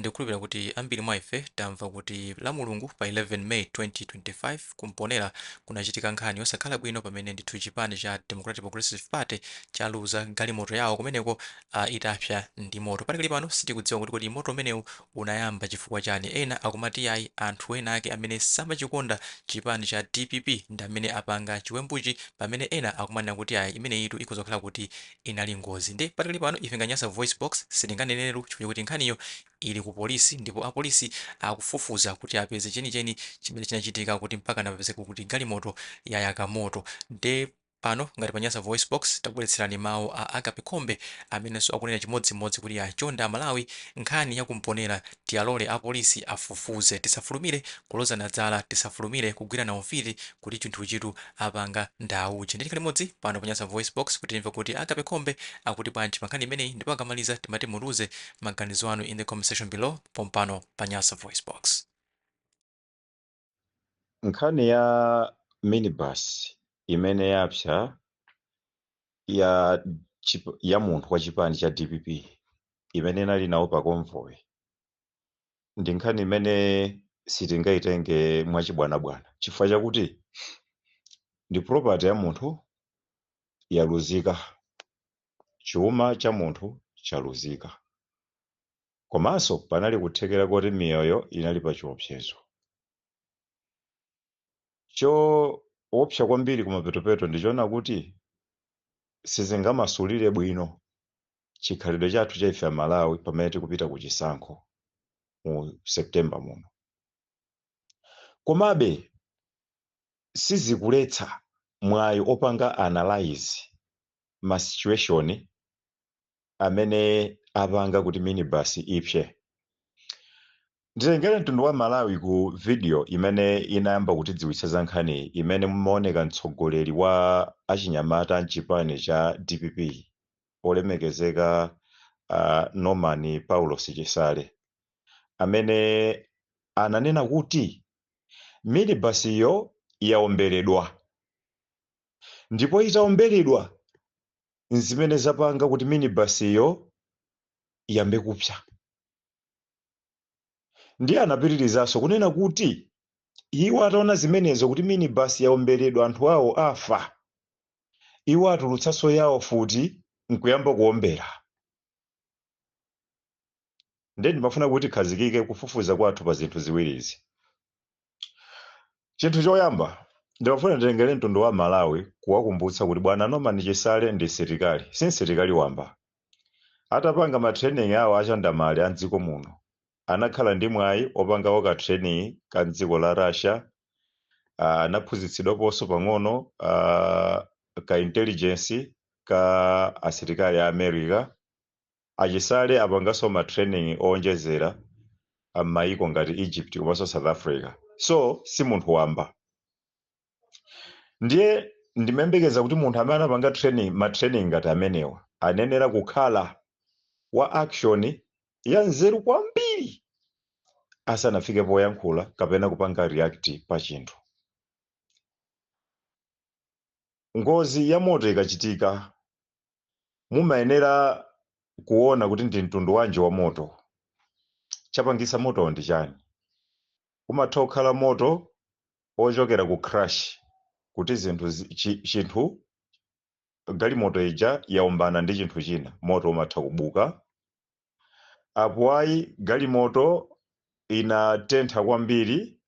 Ndikukhulupirira kuti ambiri mwa ife tamva kuti Lamulungu pa 11 May 2025 ku Mponela kunachitika nkhani yosakhala bwino pamene ndithu chipani cha Democratic Progressive Party chaluza galimoto yawo kumeneko itapsa ndi moto. Padakali pano sitikudziwa kuti kodi moto umenewu unayamba chifukwa chani. Ena akumati yayi, anthu ena ake amene samachikonda chipani cha dpp ndi amene apanga chiwembuchi, pamene ena akumanena kuti ayi, imeneyitu ikhoza kukhala kuti inali ngozi. Nde padakali pano ife nga Nyasa VoiceBox sitinganeneretu chifukwa chakuti nkhaniyo ili ku polisi ndipo apolisi akufufuza kuti apeze chenicheni chimene chinachitika kuti mpakana papezeke kuti galimoto yayaka moto. Nde pano ngati pa Nyasa VoiceBox takubweretserani mawu a Agape Khombe amenenso akunena chimodzimodzi kuti ayi, chonde Amalawi, nkhani ya ku Mponela tialole apolisi afufuze, tisafulumire kulozana dzala, tisafulumire kugwirana ufiti kuti chinthuchitu apanga ndi auje. Nde tikhale limodzi pano pa Nyasa VoiceBox kuti timve kuti Agape Khombe akuti bwanji pa nkhani imeneyi, ndipo akamaliza timati mutiuze maganizo anu in the comment section below pompano pa Nyasa VoiceBox. Nkhani ya minibus imene yapsa ya munthu wa chipani cha DPP imene inali nawo pa convoy ndi nkhani imene sitingayitenge mwachibwanabwana, chifukwa chakuti ndi property ya munthu yaluzika, chuma cha munthu chaluzika, komanso panali kuthekera kuti miyoyo inali pa chiopsezo. Choopsa kwambiri kumapetopeto ndichoona kuti sizingamasulire bwino chikhalidwe chathu cha ife Amalawi pamene tikupita ku chisankho mu September muno. Komabe sizikuletsa mwayi opanga analyze ma situation amene apanga kuti minibus ipse. Nditengere mtundu wa Malawi ku video imene inayamba kutidziwitsa za nkhaniyi, imene mumaoneka mtsogoleri wa achinyamata mchipani cha DPP, olemekezeka Norman Paulos Chisale, amene ananena kuti minibus iyo yaomberedwa, ndipo itaomberedwa nzimene zapanga kuti minibus iyo iyambe kupsa. Ndiye anapitirizanso kunena kuti iwo ataona zimenezo, kuti minibus yaomberedwa, anthu awo afa, iwo atulutsanso yawo futi nkuyamba kuombera. Ndiye ndimafuna kuti khazikike kufufuza kwathu pa zinthu ziwirizi. Chinthu choyamba, ndimafuna nditengere mtundu wa Malawi kuwakumbutsa kuti bwana Norman Chisale ndi msilikali, si msilikali wamba. Atapanga ma training awo achandamale a mdziko muno, anakhala ndi mwayi opangawo ka training ka mdziko la Russia. Anaphunzitsidwaponso pang'ono ka intelligence ka asilikali a America. Achisale apanganso ma training owonjezera m'mayiko ngati Egypt komanso South Africa, so si munthu wamba. Ndiye ndimayembekeza kuti munthu amene anapanga training, ma training ngati amenewa, anenera kukhala wa action ya nzeru kwambiri asanafike poyankhula kapena kupanga react pa chinthu. Ngozi ya moto ikachitika, mumayenera kuona kuti ndi mtundu wanji wa moto, chapangisa motowo ndi chani. Umatha kukhala moto ochokera ku crash, kuti zinthu chinthu, galimoto ija yaombana ndi chinthu china, moto umatha kubuka. Apo ayi, galimoto inatentha kwambiri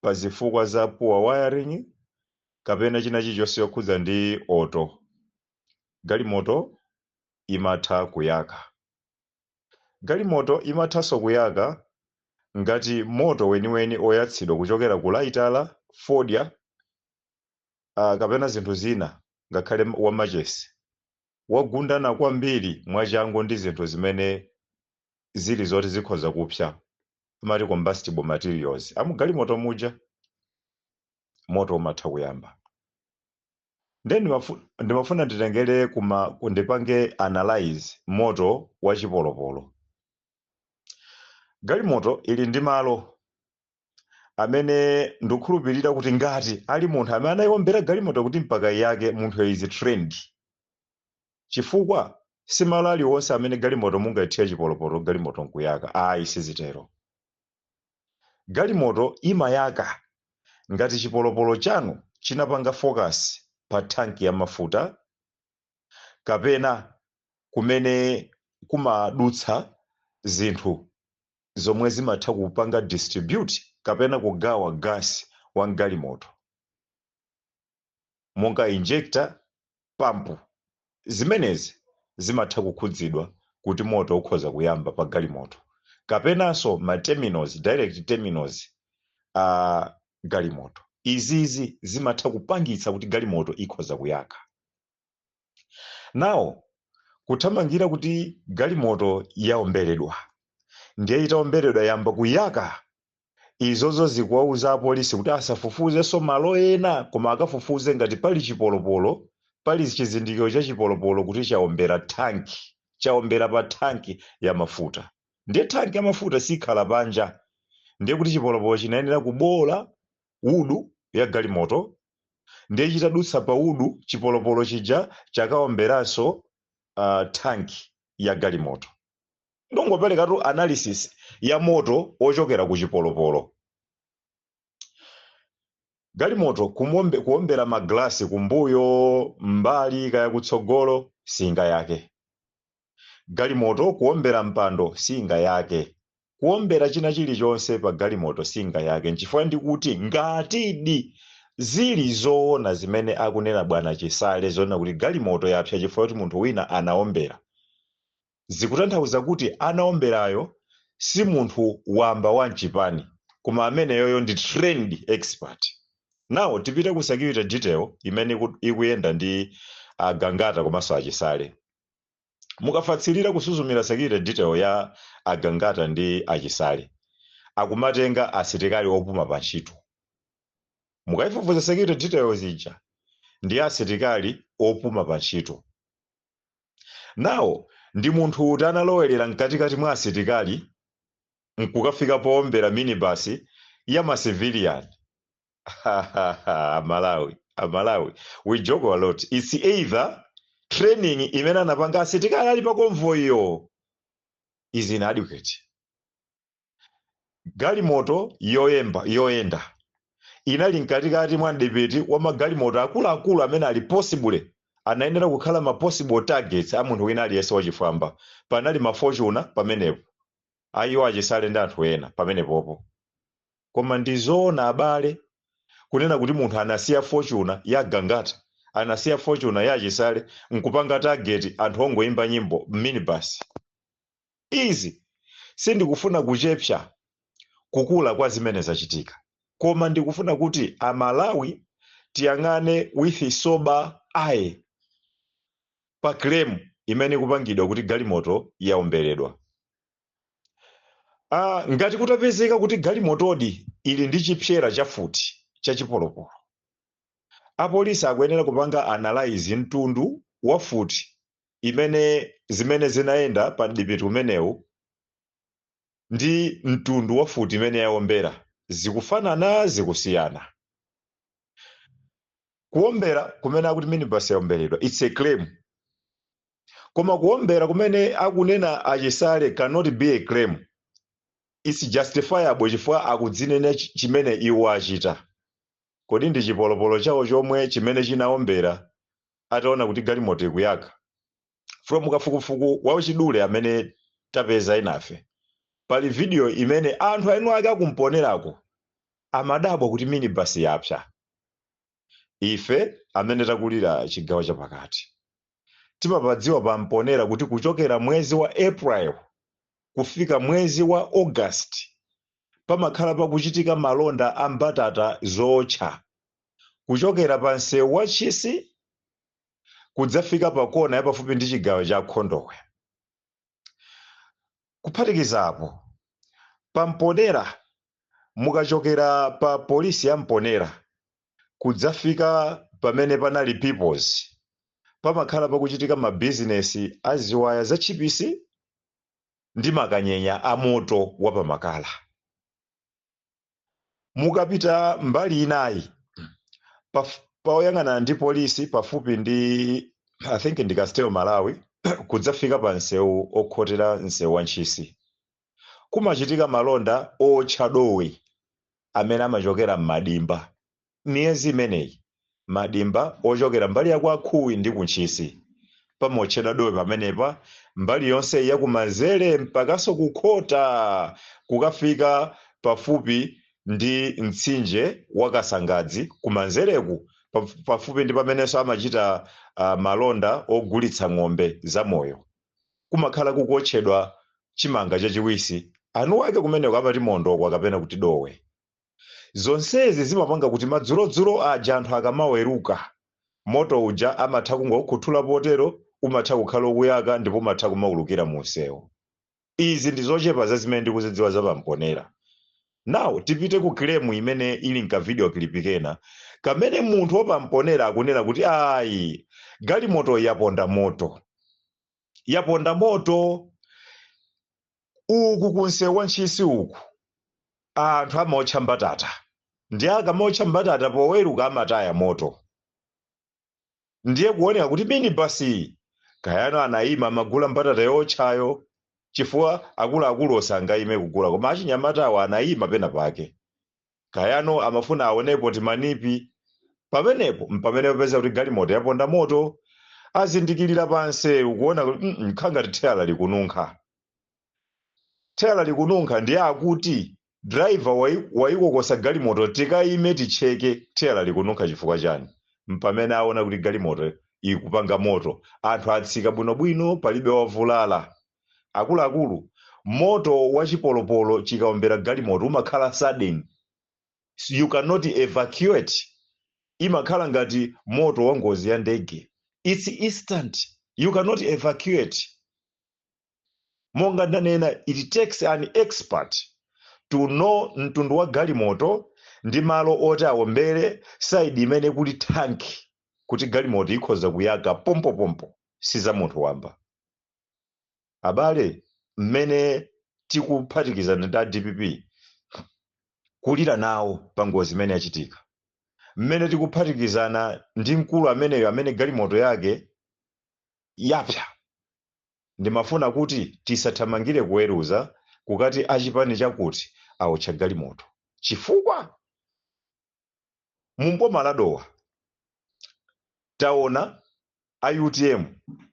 pa zifukwa za poor wiring kapena china chilichonse chokhudza ndi auto, galimoto imatha kuyaka. Galimoto imathanso kuyaka ngati moto weniweni oyatsidwa kuchokera ku laitala, fodya, kapena zinthu zina, ngakhale wamachesi wagundana kwambiri mwachangu ndi zinthu zimene zili zoti zikhoza kupsa, amati combustible materials amugalimoto muja, moto umatha kuyamba. Ndiye ndimafuna nditengere kuma ndipange analyze moto wa chipolopolo. Galimoto ili ndi malo amene ndikukhulupirira kuti ngati ali munthu amene anayiwombera galimoto kuti mpaka iyake, munthu is trained, chifukwa Si malo aliwonse amene galimoto mungaithire chipolopolo galimoto nkuyaka, ayi, sizitero. Galimoto imayaka ngati chipolopolo chanu chinapanga focus pa tanki ya mafuta kapena kumene kumadutsa zinthu zomwe zimatha kupanga distribute kapena kugawa gas wa mgalimoto, monga injector, pump. Zimenezi zimatha kukhudzidwa kuti moto ukhoza kuyamba pa galimoto, kapenanso ma terminals, direct terminals a galimoto. Izizi zimatha kupangitsa kuti galimoto ikhoza kuyaka. Nawo kuthamangira kuti galimoto yaomberedwa, ndiye itaomberedwa yamba kuyaka, izozo zikuwauza apolisi kuti asafufuzenso malo ena, koma akafufuze ngati pali chipolopolo, pali chizindikiro cha chipolopolo kuti chaombera tanki, chaombera pa tanki ya mafuta. Ndiye tanki ya mafuta sikhala panja, ndiye kuti chipolopolo chinayenera kubola hood ya galimoto, ndiye chitadutsa pa hood chipolopolo chija chakaomberanso tanki ya galimoto. Ndongoperekatu analysis ya moto ochokera ku chipolopolo. Galimoto kuombera maglasi kumbuyo, mbali kaya kutsogolo, singa yake. Galimoto kuombera mpando, singa yake. Kuombera china chilichonse pa galimoto, singa yake. Nchifukwa ndikuti ngatidi zili zoona zimene akunena bwana Chisale, zoona kuti galimoto yapsa chifukwa kuti munthu wina anaombera, zikutanthauza kuti anaomberayo si munthu wamba wa mchipani, koma ameneyoyo ndi trained expert. Now tipite ku security detail imene ikuyenda ndi Agangata komanso Achisale. Mukafatsirira kusuzumira security detail ya Agangata ndi Achisale, akumatenga asilikali opuma pa ntchito. Mukayifufuza security details ija, ndi asilikali opuma pa ntchito. Nawo ndi munthu uti analowerera mkatikati mwa asilikali nkukafika poombera minibus ya ma civilian? Amalawi, Amalawi, we joke a lot. It's either training imene anapanga asilikali ali pa convoy is inadequate. Galimoto yoyemba yoyenda inali mkatikati mwa mdipiti wa magalimoto akuluakulu amene ali possible, anayenera kukhala ma possible targets a munthu wina aliyense wachifwamba. Panali ma Fortuner pamenepo, ayiwo Achisale ndi anthu ena pamenepopo. Koma ndizoona, abale, kunena kuti munthu anasiya Fortuner ya Gangata, anasiya Fortuner ya Achisale, nkupanga target anthu ongoimba nyimbo minibus? Izi sindikufuna kuchepsa kukula kwa zimene zachitika, koma ndikufuna kuti Amalawi tiyang'ane with sober eye pa claim imene ikupangidwa kuti galimoto yaomberedwa. Ngati kutapezeka kuti galimotodi ili ndi chipsera chafuti chachipolopolo, apolisi akuyenera kupanga analyze mtundu wa futi imene zimene zinayenda pa mdipiti umenewu ndi mtundu wa futi imene yaombera zikufanana, zikusiyana. Kuombera kumene akuti minibus yaomberedwa, it's a claim, koma kuombera kumene akunena Achisale cannot be a claim. It's justifiable chifukwa akudzinena chimene iwo achita. Kodi ndi chipolopolo chawo chomwe chimene chinaombera ataona kuti galimoto ikuyaka? From kafukufuku wachidule amene tapeza inafe, pali video imene anthu enu ake akumponerako amadabwa kuti minibus yapsa. Ife amene takulira chigawo chapakati timapadziwa pamponera kuti kuchokera mwezi wa April kufika mwezi wa August pamakhala pakuchitika malonda a mbatata zotcha kuchokera pa msewu wa Chisi kudzafika pa kona yapafupi ndi chigawo cha Khondowe. Kuphatikizapo pamponera, mukachokera pa polisi ya Mponera kudzafika pamene panali Peoples, pamakhala pakuchitika mabizinesi a ziwaya za tchipisi ndi makanyenya a moto wa pamakala. Mukapita mbali inayi poyang'anana ndi polisi, pafupi ndi, I think ndi Castel Malawi. Kudzafika pa msewu okhotera msewu wa Ntchisi, kumachitika malonda otcha dowe amene amachokera m'madimba. Miyezi imeneyi madimba ochokera mbali ya kwa Khuwi ndi kuNtchisi pamotchedwa dowe pamenepa, mbali yonse yakumanzere mpakanso kukhota kukafika pafupi ndi mtsinje wa Kasangadzi kumanzereku, pafupi ndi pamenenso amachita malonda ogulitsa ng'ombe zamoyo, kumakhala kukotchedwa chimanga chachiwisi. Anu ake kumeneko amati mondokwa kapena kuti dowe. Zonsezi zimapanga kuti madzulodzulo aja anthu akamaweruka, moto uja amatha kungokhuthula potero, umatha kukhala ukuyaka ndipo umatha kumaulukira mu msewu. Izi ndi zochepa za zimene ndikuzidziwa za pamponera. Now tipite ku claim imene ili nka video clip kena kamene munthu wapamponera akunena kuti ayi, galimoto yaponda moto, yaponda moto uku kunsewu wa Ntchisi uku. Anthu amaotcha mbatata, ndi akamaotcha mbatata poweruka amataya moto. Ndiye kuoneka kuti minibasi kayano anayima amagula mbatata yotchayo, chifukwa akuluakulu osangayime kugula, koma achinyamatawo anayima pena pake, kayano amafuna aonepo timanipi. Pamenepo mpamene popeza kuti galimoto yaponda moto, azindikirira pansewu kuona kuti khangati theyala likununkha, theyala likununkha. Ndiye akuti driver wayikokosa galimoto, "Tikayime ticheke, theyala likununkha chifukwa chani?" Mpamene aona kuti galimoto ikupanga moto. Anthu atsika bwinobwino, palibe wavulala. Akuluakulu, moto wa chipolopolo chikaombera galimoto umakhala sudden, you cannot evacuate. Imakhala ngati moto wa ngozi ya ndege, it's instant, you cannot evacuate. Monga ndanena, it takes an expert to know mtundu wa galimoto ndi malo oti awombere, side imene kuli tanki, kuti galimoto ikhoza kuyaka pompopompo. Si za munthu wamba. Abale, mmene tikuphatikizana ndi a DPP kulira nawo pa ngozi imene yachitika, mmene tikuphatikizana ndi mkulu ameneyo amene galimoto yake yapsa, ndimafuna kuti tisathamangire kuweruza kukati achipani chakuti awotcha galimoto, chifukwa mumboma la Dowa taona a UTM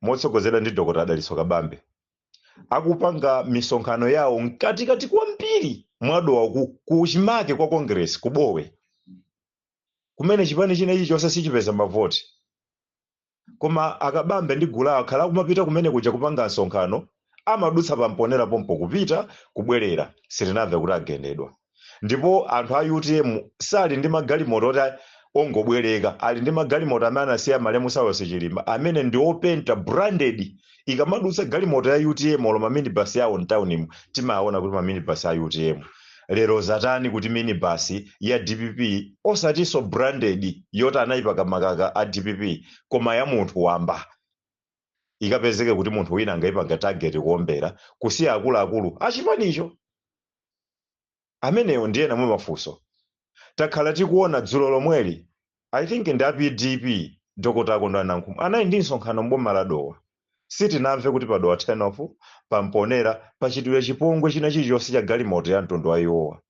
motsogozedwa ndi Dr. Dalitso Kabambe akupanga misonkhano yawo mkatikati kwambiri mwadowa, ku chimake kwa Congress, kubowe kumene chipani chinechi chonse sichipeza mavoti, koma akabambe ndi gulu awo akhala akumapita kumene kuja kupanga msonkhano. Amadutsa pamponera pompo kupita kubwerera, sitinamve kuti agendedwa. Ndipo anthu a UTM sali ndi magalimoto oti ongobwereka, ali ndi magalimoto amene anasiya malemu Saulos Chilima amene ndi openta branded. Ikamadutsa galimoto ya UTM olo maminibasi yawo mtaunimu, timaona kuti maminibasi a UTM. Lero zatani kuti minibasi ya DPP, osatinso branded yoti anayipaka makaka a DPP, koma ya munthu wamba, ikapezeke kuti munthu wina angayipanga target kuombera, kusiya akuluakulu achipanicho amenewo? Ndiye namwe mafunso takhala tikuona. Dzulo lomweli, I think ndi a PDP, Dr. Kondwani Nankhumwa anali ndi msonkhano mboma la Dowa. Sitinamve kuti pa Dowa turn off pamponera pachitidwe chipongwe china chilichonse cha galimoto ya mtundu wa iwowa.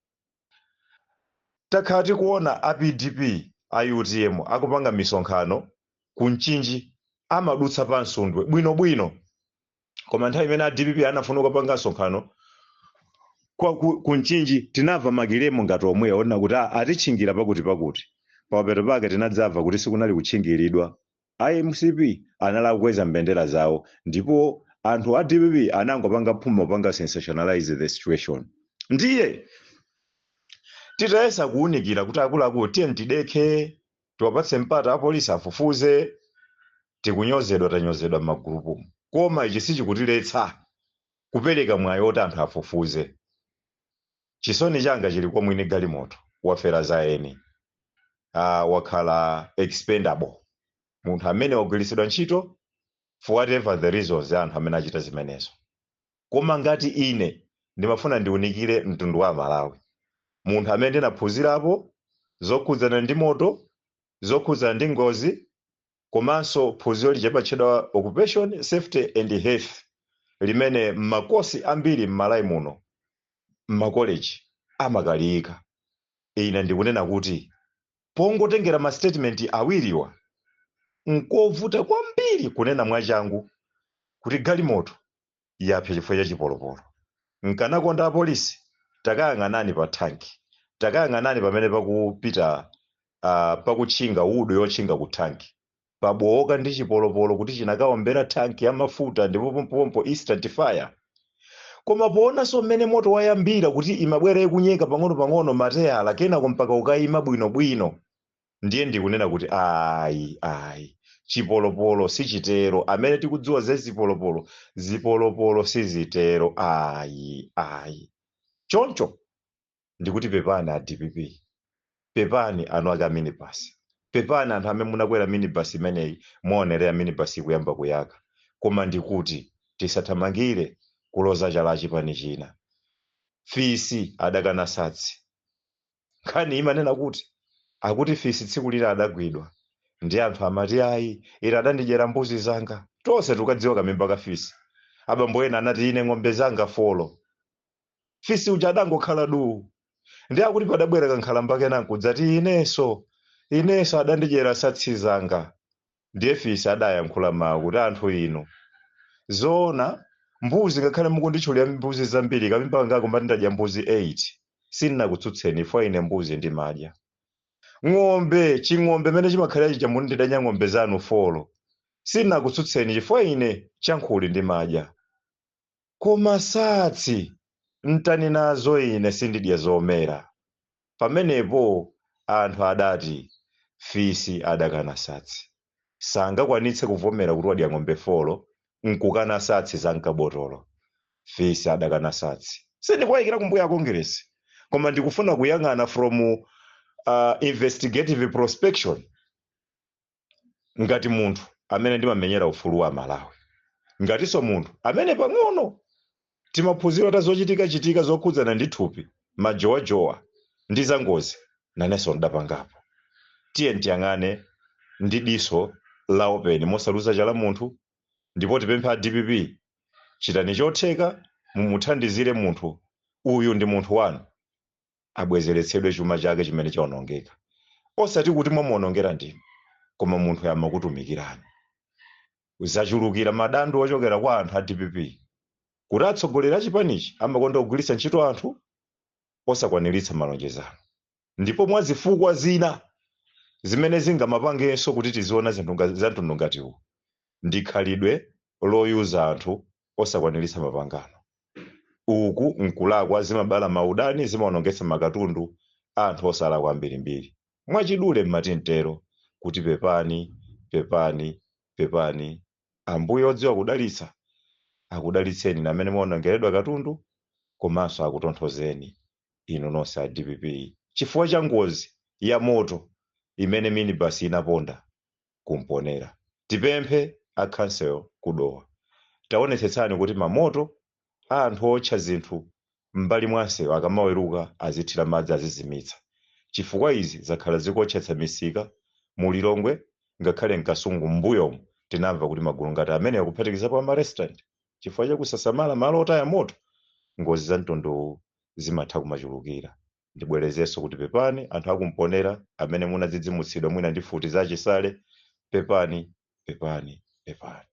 Takhala tikuona a PDP, a UTM akupanga misonkhano ku Mchinji, amadutsa pa Msundwe bwinobwino, koma nthawi imene a DPP anafuna kupanga msonkhano ku Mchinji, tinamva ma claim ngati omwewa onena kuti, "Ah, atitchingira pakuti pakuti." Pamapeto pake tinadzamva kuti sikunali kutchingiridwa, MCP anali akukweza mbendera zawo ndipo anthu a DPP anangopanga phuma kupanga sensationalize the situation. Ndiye titayesa kuwunikira kuti akuluakulu, tiye tidekhe, tiwapatse mpata apolisi afufuze, tikunyozedwa, tanyozedwa m'magulupu, koma ichi sichikutiletsa kupereka mwayi oti anthu afufuze. Chisoni changa chili kwa mwini galimoto, wafera za eni, wakhala expendable, munthu amene wagwiritsidwa ntchito for whatever the reasons ya anthu amene achita zimenezo. Koma ngati ine ndimafuna ndiunikire mtundu wa Malawi, munthu amene ndinaphunzirapo zokhudzana ndi moto, zokhudzana ndi ngozi. Komanso phunziro lija limatchedwa Occupation Safety and Health, limene m'makosi ambiri m'Malawi muno m'makoleji amakaliyika. Ine ndikunena kuti pongotengera ma statement awiriwa, nkovuta kwambiri kunena mwachangu kuti galimoto yapsa chifukwa cha chipolopolo. Nkanakonda apolisi, takayang'anani pa thanki, takayang'anani pamene pakupita pakutchinga udu yotchinga ku thanki, pabowoka ndi chipolopolo kuti chinakaombera thanki ya mafuta ndipo pompopompo instant fire. Koma poonanso mmene moto wayambira, kuti imabwera ikunyeka pang'ono-pang'ono mateyala, kenako mpaka ukayima bwinobwino, ndiye ndikunena kuti ayi, ayi, chipolopolo sichitero. Amene tikudziwa za zipolopolo, zipolopolo sizitero, ayi, ayi. Choncho ndikuti pepani a DPP, pepani anu ake a minibus, pepani anthu amene munakwera minibus imeneyi, mwaonerera minibus ikuyamba kuyaka. Koma ndikuti tisathamangire kuloza chala chipani china. Fisi adakana satsi. Nkhani imanena kuti akuti fisi tsiku lina adagwidwa ndi anthu, amati, "Ayi, ine adandidyera mbuzi zanga." Tonse tikukadziwa kamimba ka fisi. Abambo ena anati, "Ine ng'ombe zanga 4." Fisi uja adangokhala du. Ndi akuti padabwera kankhalamba kena nkudzati, "Inenso, inenso adandidyera satsi zanga." Ndiye fisi adayankhula mawu kuti, "Anthu inu, zoona mbuzi, ngakhale mukunditchulira mbuzi zambiri, kamimba kangako mbati ndadya mbuzi 8, sindinakutsutseni ifo ine mbuzi ndimadya. Ng'ombe, ching'ombe mene chimakhalira chija, muti ndidadya ng'ombe zanu 4, sindinakutsutseni chifukwa ine chankhuli ndimadya. Koma satsi mtani nazo? Ine sindidya zomera." Pamenepo anthu adati fisi adakana satsi. Sangakwanitse kuvomera kuti wadya ng'ombe 4 nkukana satsi za mkabotolo. Fisi adakana satsi. Sindikuwayikira kumbuyo akongeresi, koma ndikufuna kuyang'ana from investigative prospection, ngati munthu amene ndimamenyera ufulu wa Malawi, ngatinso munthu amene pang'ono timaphunzira ta zochitika-chitika zokhudzana ndi thupi, majowajowa ndi zangozi, nanenso ndapangapo. Tiye tiyang'ane ndi diso la open, mosaluza chala munthu. Ndipo tipemphe a DPP, chitani chotheka mumuthandizire munthu uyu, ndi munthu wanu, abwezeretsedwe chuma chake chimene chawonongeka. Osati kuti mwamuwonongera ndinu, koma munthu amakutumikirani. Zachulukira madando ochokera kwa anthu a DPP kuti atsogoleri a chipanichi amakonda kugwiritsa ntchito anthu osakwaniritsa malonjezano, ndipo mwa zifukwa zina zimene zingamapangenso kuti tiziona zinthu za mtundu ngati uwu ndi khalidwe loyuza anthu osakwaniritsa mapangano. Uku nkulakwa, zimabala maudani, zimawonongetsa makatundu a anthu osalakwa ambirimbiri. Mwachidule mmati mtero kuti pepani, pepani, pepani. Ambuye odziwa kudalitsa akudalitseni namene mwaonongeredwa katundu, komanso akutonthozeni inu nonse a DPP chifukwa cha ngozi ya moto imene minibus inaponda kumponera. Tipemphe a council kudowa, taonetsetsani kuti mamoto a anthu otcha zinthu m'mbali mwa msewu akamaweruka azithira madzi, azizimitsa, chifukwa izi zakhala zikuotchetsa misika mu Lilongwe, ngakhale mKasungu. M'mbuyomu tinamva kuti magulu ngati amene akuphatikizapo ama restaurant, chifukwa chakusasamala malo otaya moto, ngozi za mtunduwu zimatha kumachulukira. Ndibwerezenso kuti pepani anthu akumponera amene munadzidzimutsidwa mwina ndi futi zachisale. Pepani, pepani, pepani.